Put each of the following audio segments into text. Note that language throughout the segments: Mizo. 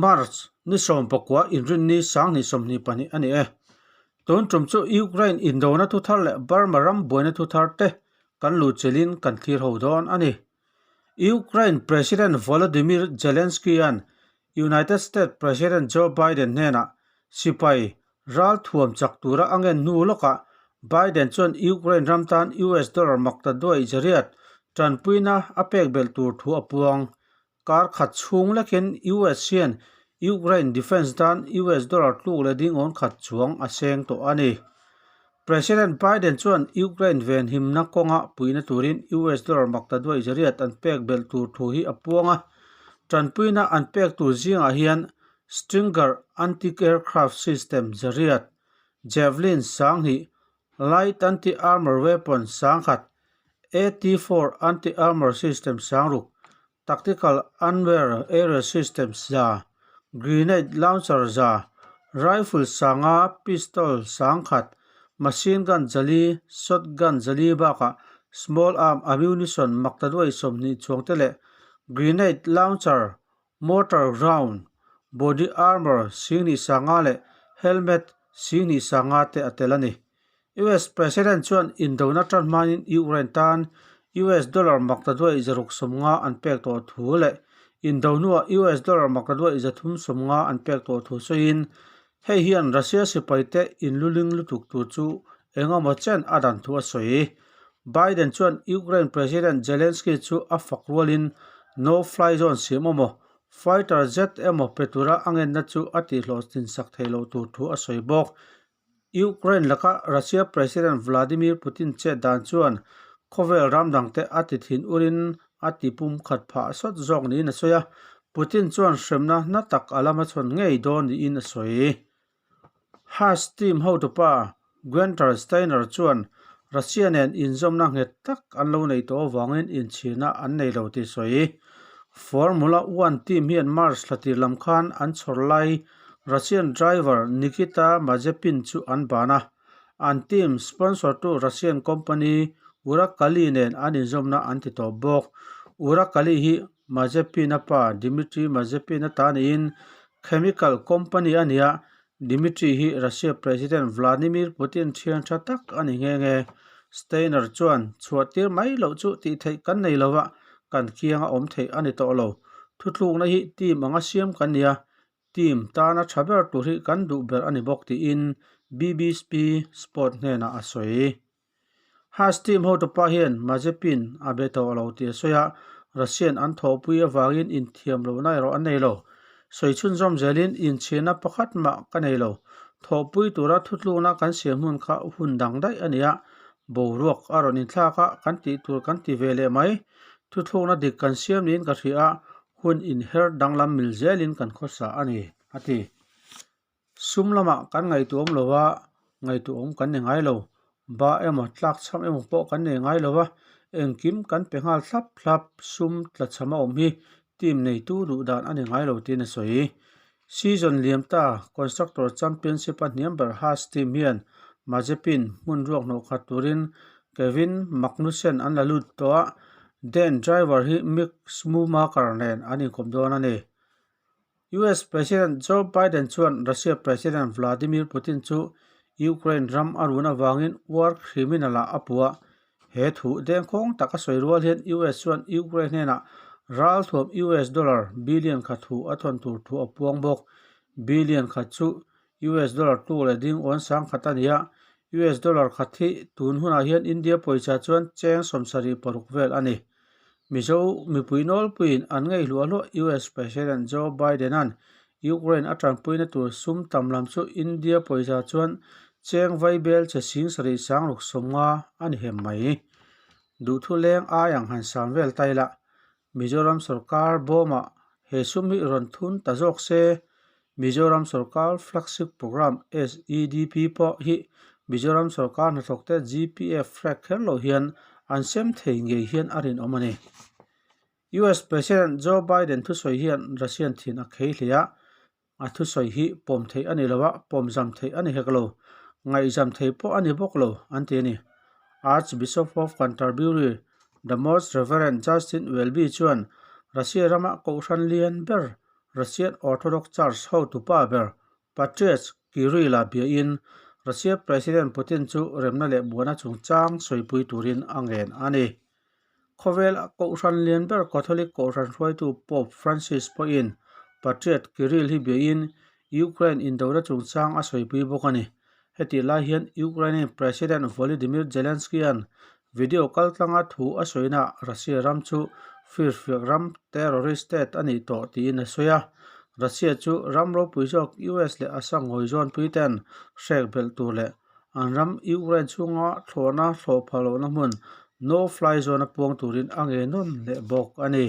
March ni 19 inrinni 2022 a ni e. Tun tum chu Ukraine indona thuthar leh Burma ram buaina thuthar te kan luhchilhin kan thlir ho dawn a ni. Ukraine President Volodymyr Zelensky-a'n United States President Joe Biden hnenah sipai ralthuam chak tura a ngen hnu lawkah Biden chuan Ukraine ram tan US dollar makta duai zariat tanpuina a pek belh tur thu a puang. Kar khat chhung lekin US hian Ukraine defence tan US dollar tluk leh ding awn khat chuang a seng tawh a ni. President Biden chuan Ukraine venhimna kawnga puihna turin US dollar makta duai zariat an pek belh tur thu hi a puang a. Tanpuina an pek tur zingah hian Stinger anti-aircraft system zariat, Javelin 2000, Light anti-armor weapon 1000, AT-4 anti-armor system 6000, Tactical Unmanned Aerial System 100, Grenade Launcher 100, Rifle 50, Pistol 1000, Machine Gun 4, Shotgun 4 bakah Small Arm Ammunition maktaduai 20 chuang te leh Grenade Launcher, Mortar Round, Body Armour 2050 leh Helmet 2050 te a tel a ni. US President chuan indona tan hmain Ukraine tan US dollar maktaduai 650 an pek tawh thu leh indo hnuah US dollar maktaduai 350 an pek tawh thu sawiin hei hian Russia sipaite inluling lutuk tur chu engemaw chen a dan thu a sawi. Biden chuan Ukraine President Zelensky chu a fak rualin no fly zone siam emaw fighter jet emaw pe tura a ngenna chu a tihhlawhtlin sak theih loh tur thu a sawi bawk. Ukraine laka Russia President Vladimir Putin chet dan chuan khawvel ram dangte a ti thin urin a ti pum khat phah sawt zawk niin a sawi a, Putin chuan hremna hna tak a la hmachhawn ngei dawn niin a sawi. Haas team hotupa Guenther Steiner chuan Russia nen inzawmna nghet tak an lo nei tawh avangin inchhirna an nei lo tih sawi. Formula One team hian March thla tir lam khan an chhawr lai Russian driver Nikita Mazepin chu an ban a, an team sponsor tu Russian company Uralkali nen an inzawmna an ti tawp bawk. Uralkali hi Mazepin-a pa Dmitry Mazepin-a ta niin chemical company a ni a, Dmitry hi Russia President Vladimir Putin thian tha tak a ni nghe nghe. Steiner chuan chhuah tir mai loh chu tih theih kan nei lo a, kan kianga awm theih a ni tawh lo. Thutlukna hi team anga siam kan ni a, Team tana tha ber tur hi kan duh ber a ni bawk tiin BBC Sport hnenah a sawi. Haas team hotupa hian Mazepin a be tawh lo tih a sawi a, Russian an thawhpui avangin inthiam lohna erawh an nei lo. Sawi chhunzawm zelin inchhirna pakhat mah ka nei lo. Thawhpui tura thutlukna kan siam hun kha hun dang daih a ni a, boruak a rawn inthlak a, kan tih tur kan ti ve leh mai. Thuthlukna dik kan siam niin ka hria a, hun inher danglam mil zelin kan khawsa a ni, a ti. Sum lamah kan ngaihtuahawm lo va, ngaihtuahawm kan ni ngai lo. Ba emaw tlakchham emaw pawh kan nei ngai lo va, engkim kan pe nghal thlap thlap. Sum tlachham a awm hi team neitu duh dan a ni ngai lo tiin a sawi. Season liam ta Constructor Championship a hniam ber Haas team hian Mazepin hmun ruak hnawh khat turin Kevin Magnussen an la lut tawh a, Dan driver hi Mick Schumacher nen an inkawm dawn a ni. US President Joe Biden chuan Russia President Vladimir Putin chu Ukraine ram a run avangin war criminal-ah a puh a. He thu dengkhawng tak a sawi rual hian US chuan Ukraine hnenah ralthuam US dollar billion khat hu a thawn tur thu a puang bawk. Billion khat chu US dollar tluk leh ding awn sang khat a ni a, US dollar khat hi tun hunah hian India pawisa chuan cheng 76 vel a ni. Mizo mipui nawlpuiin an ngei hluah hluah US President Joe Biden-a'n Ukraine a tanpuina tur sum tam lam chu India pawisa chuan cheng vaibel che 7650 a ni hem mai. Duhthu leng ai ang han sam vel ta ila, Mizoram sorkar bawmah he sum hi rawn thun ta zawk se, Mizoram sorkar flagship programme SEDP pawh hi Mizoram sorkar hnathawkte GPF hrek kher loh hian an sem thei ngei hian a rinawm a ni. US President Joe Biden thusawi hian Russian thin a khei hle a, a thusawi hi pawm theih a ni lo a, pawm zam theih a ni hek lo, ngaihzam thei pawh a ni bawk lo, an ti a ni. Archbishop of Canterbury, The Most Reverend Justin Welby chuan Russia rama kohhran lian ber. Russian Orthodox Church hotupa ber Patriarch Kirill-a biain Russia President Putin chu remna leh buana chungchang sawipui turin a ngen a ni. Khawvel kohhran lian ber Catholic kohhran hruaitu Pope Francis pawhin Patriarch Kirill hi biain Ukraine indona chungchang a sawipui bawk a ni. Hetih lai hian Ukrainian President Volodymyr Zelensky-a'n video kaltlanga thu a sawinaah Russia ram chu firfiak ram terrorist state a nih tawh tiin a sawi a. Russia chu ram ropui zawk US leh a sangawi zawnpui ten hrek belh tur leh an ram Ukraine chhunga thlawhna thlawh phah lohna hmun no fly zone a puang turin a nge nawn leh bawk a ni.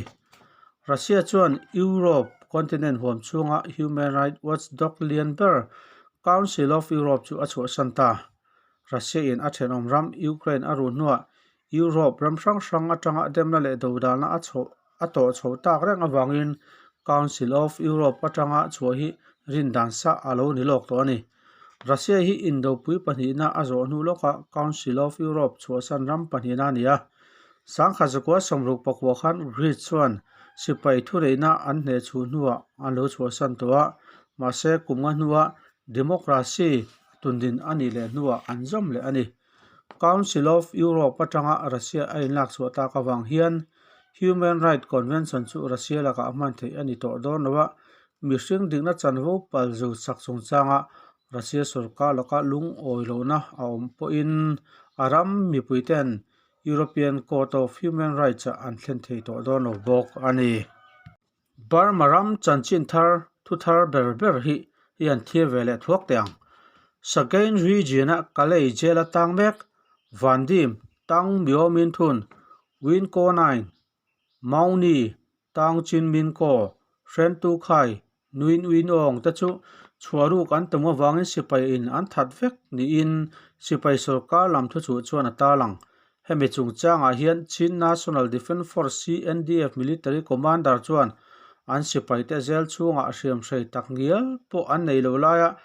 Russia chuan Europe continent huam chhunga human rights watchdog lian ber Council of Europe chu a chhuahsan ta. Russia in a thenawm ram Ukraine a ruh hnuah Europe ram hrang hrang atanga demna leh dodalna a chhoh a tawh chhoh tak reng avangin Council of Europe atanga chhuah hi rindan sa a lo ni lawk tawh a ni. Russia hi indopui pahnihna a zawh hnu lawkah Council of Europe chhuahsan ram pahnihna a ni a. Sangkhat zakua sawmruk pakua khan Greece chuan sipai thureihna an hneh chhuh hnuah an lo chhuahsan tawh a, mahse kum nga hnua democracy tundin a nih leh hnuah an zawm leh a ni. Council of Europe atanga Russia a inlak chhuah tak avang hian Human Rights Convention chu Russia lakah a hman theih a ni tawh dawn lo a, mihring dikna chanvo pal zu chak chungchanga Russia sorkar laka lungawi lohna a awm pawhin a ram mipuiten European Court of Human Rights-ah an thlen thei tawh dawn lo bawk a ni. Burma ram chanchin thar thu thar ber ber hi hi an thlir ve leh thuak teh ang. Sagain region-a Kalay jail-a tang mek Vandim, Tang Myo Min Thun, Win Ko Naing, Maung Ni, Tang Chin Min Ko, Hren Tu Khai, Nuin Win Aung te chu chhuah ruk an tum avangin sipai in an that vek niin sipai sorkar lam thuchhuah chuan a tarlang. Hemi chungchangah hian Chin National Defence Force, CNDF, Military Commander chuan an sipaite zel chhungah hriamhrei tak ngial pawh an nei lo laia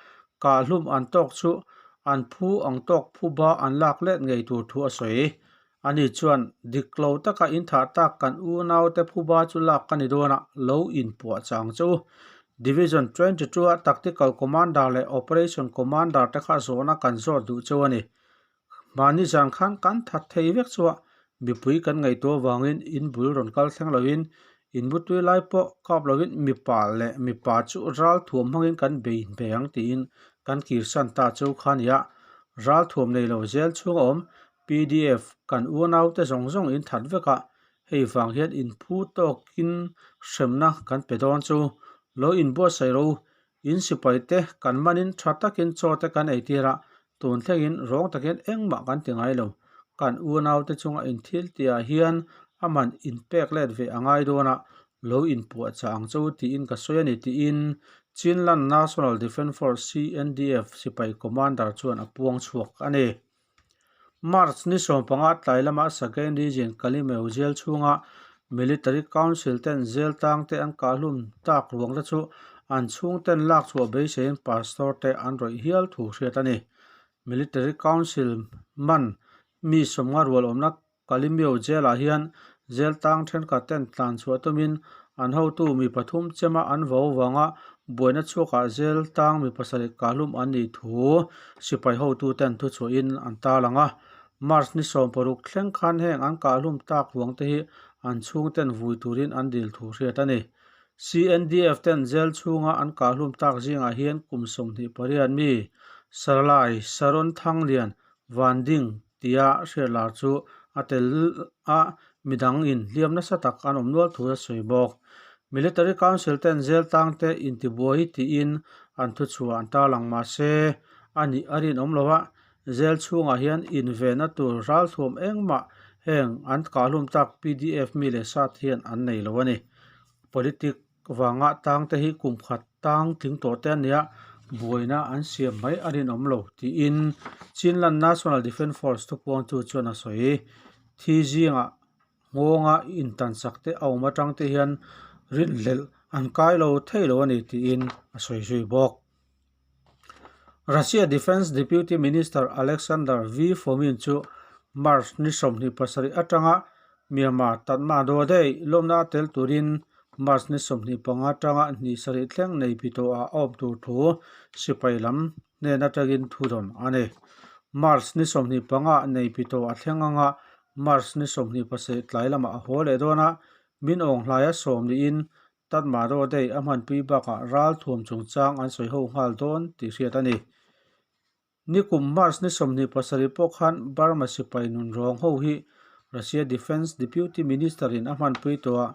kahhlum an tawk chu an phu ang tawk phuba an lak let ngei tur thu a sawi. Ani chuan, Dik lo taka inthah tak kan unaute phuba chu lak ka ni dawn a, lo inpuah chang che u. Division 22 a Tactical Commander leh Operation Commander te kha zawhna kan zawt duh cheu a ni. Mahni zan khan kan that thei vek chuah mipui kan ngaihtuah avangin in bul rawn kal thleng lovin in mutui lai pawh kap lovin mipa leh mipa chu ral thuam hmangin kan bei bei ang tiin kan kirsan ta chu kha a ni a. Ral thuam nei lo zel chhung a awm pdf kan unaute zawng zawng in that vek a, hei vang hian in phu tawkin hremna kan pe dawn chu lo inbuatsaih ro In sipai te kan manin tha takin chaw te kan eitir a, tun thlengin rawng takin engmah kan ti ngai lo. Kan unau te chunga inthil tihah hian a man inpek let ve a ngai dawn a, lo inpuah chah ang che u tiin ka sawi a ni tiin Chinland National Defence Force, CNDF, sipai commander chuan a puang chhuak a ni. March ni sawmpanga tlai lama Sagaing Region Kalimeu jail chhunga Military Council ten jail tang te an kahhlum tak ruang te chu an chhung ten lak chhuah beiseiin pastor te an rawih hial thu hriat a ni. Military Council man mi sawmnga rual awmna Kalimeu jail ah hian jail tang thenkhat ten tlan chhuah tumin an hotu mi pathum chema an vo vanga buaina chhuakah jail tang mi pasarih kahlum an nih thu sipai hotu ten thuchhuahin an tarlang a. March ni 16 thleng khan heng an kahlum tak ruang te hi an chhung ten vui turin an dil thu hriat a ni. CNDF ten jail chhunga an kahlum tak zingah hian kum 28 mi Saralai Saron Thanglian Vanding tia hriatlar chu a tel a, midang in hliam nasa tak an awm nual thu a sawi bawk. Military Council ten zel tang te intibuai tiin an thuchhuah an tarlang mahse a nih a rinawm lo a, zel chhungah hian invenna tur ralthuam engmah heng an kahhlum tak pdf mi leh sat hian an nei lo a ni. Politic Vanga tang te hi kum khat tang tling tawh te a nia, buaina an siam mai a rinawm lo tiin Chinland National Defence Force thupuangtu chuan a sawi. Thi zingah nghawnga intansak te a awm atang te hian rinhlelh an kai lo thei lo a ni tiin a sawi zui bawk. Russia Defence Deputy Minister Alexander V Fomin chu March ni 27 atanga Myanmar Tatmadaw Day lawmna tel turin. March ni 25 atanga ni sarih thleng nei pi tawh ah a awm tur thu sipai lam hnen atangin thu dawn a ni. March ni 25 ah nei pi tawh a thleng anga March ni 27 tlai lamah a haw leh dawn a, min awng hlaia sawm niin Tatmadaw Day a hmanpui bakah ral thuam chungchang an sawi ho nghal dawn tih hriat a ni. Nikum March ni 27 pawh khan Burma sipai nun rawng ho hi Russia Defence Deputy Minister in a hmanpui tawh a,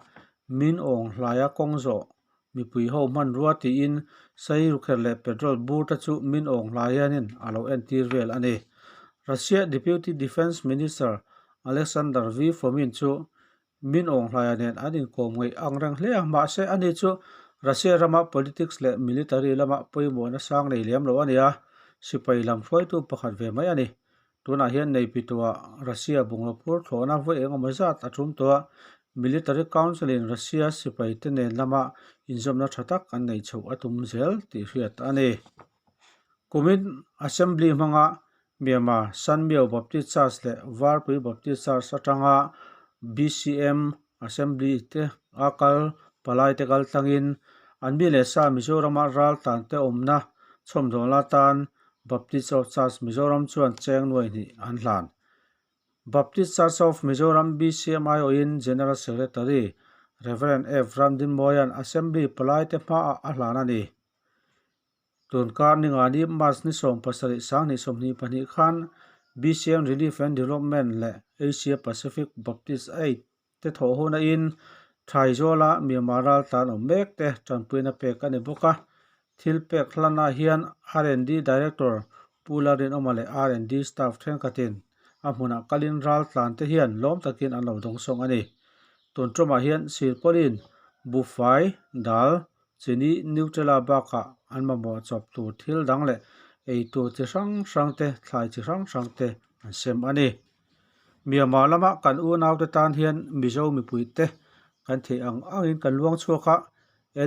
min awng hlaia kawng zawh mipui ho hmanrua tiin Sairukher leh petrol bur te chu min awng hlai hianin a lo entir vel a ni. Russia Deputy Defence Minister Alexander V Fomin chu Min Aung Hlaia nen an inkawm ngaih ang reng hle a, mahse ani chu Russia rama politics leh military lama pawimawhna sang nei lem lo a ni a, sipai lam hruaitu pakhat ve mai a ni. Tunah hian Neipitua Russia bungraw phur thlawhna vawi eng emaw zat a tum tawh a, Military Council in Russia sipai te nen lama inzawmna tha tak an nei chhoh a tum zel tih hriat a ni. Kumin Assembly hmanga Myanmar Sanmyo Baptist Church leh Varpui Baptist Church atanga BCM Assembly te a kal palai te kal tlangin an mi leh sa Mizorama ral tan te awmna chhawmdawl atan Baptist of Church Mizoram chuan cheng nuai hnih an hlan. Baptist Church of Mizoram BCM aiawhin General Secretary Rev F Ramdinmawia'n Assembly palai te hmaah a hlan a ni. Tunkar ningani March ni 17 2022 khan BCM Relief and Development leh Asia Pacific Baptist Aid te thawh huna in Thaizawla Myanmar raltlan awm mek te tanpuina pek a ni bawk a. Thil pek hlanah hian R&D Director Pu Lalrinawma leh R&D staff thenkhatin a hmunah kalin raltlan te hian lawm takin an lo dawngsawng a ni. Tun tumah hian Sirpawlin buhfai, dal, Chini Nutella bakah an mamawh chawp tur thil dang leh ei tur chi hrang hrang te, thlai chi hrang hrang te an sem a ni. Myanmar lama kan unaute tan hian Mizo mipuite kan theih ang angin kan luang chhuak a,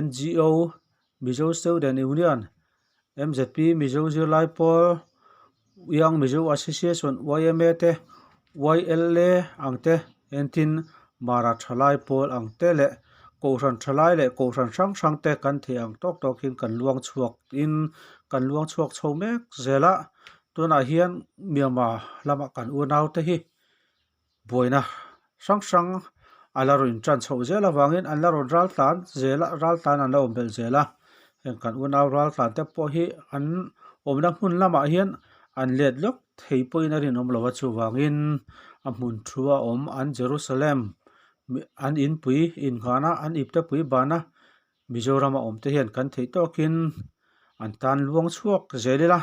NGO, Mizo Student Union, MZP, Mizo Zirlai Pawl, Young Mizo Association, YMA, te, YLA ang te, entin Mara Thalai Pawl ang te leh Kohhran Thalai leh Kohhran hrang hrang te kan theih ang tawk tawkin kan luang chhuak in kan luang chhuak chho mek zel a. Tunah hian Myanmar lama kan unau te hi buaina hrang hrang a la rawn tan chhoh zel avangin an la rawn ral tlan zel a ral tlan an la awm belh zel a heng kan unau ral tlan te pawh hi an awmna hmun lamah hian an let lawk thei pawhin a rinawm lo a chuvangin a hmun thu a awm an Jerusalem an inpui inghahna an ipte pui bana Mizoram a awm te hian kan theih tawkin an tan luang chhuak zel ila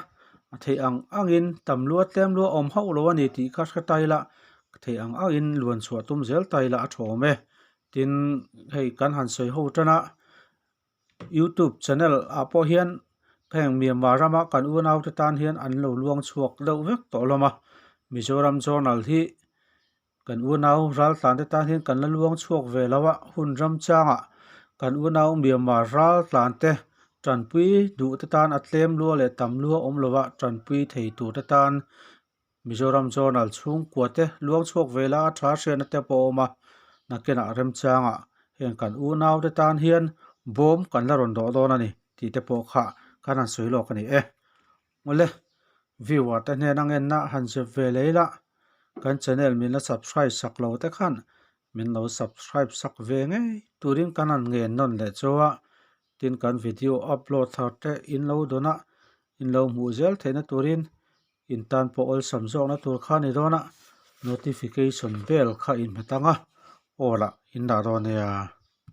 a theih ang angin tam lua tlem lua awm hauh lo a ni tih kha hre ta ila theih ang angin luan chhuah tum zel ta ila a tha awm e. Tin hei kan han sawi ho tan a youtube channel ah pawh hian heng Myanmar rama kan unau te tan hian an lo luang chhuak deuh vek tawh hlawm a Mizoram journal hi Kan unau raltlante tan hian kan la luang chhuak ve lo a, hun ramchangah kan unau Myanmar raltlante tanpui duhte tan a tlem lua leh tam lua awm lo a, tanpui thei turte tan Mizoram Journal chhungkua te luang chhuak ve la a tha hriatna te pawh a awm a, nakinah remchangah heng kan unaute tan hian bawm kan la rawn dawh dawn a ni tih te pawh kha kan han sawi lawk a ni e. Awle, viewer te hnena ngenna han zep ve lei la, kan channel min la subscribe sak lo te khan min lo subscribe sak ve ngei turin kan han ngen nawn leh chu a, tin kan video upload thar te in lo dawn a, in lo hmuh zel theihna turin in tan pawh awlsam zawkna tur kha ni dawn a, notification bell kha in hmet ang a, aw lah in dah dawn nia.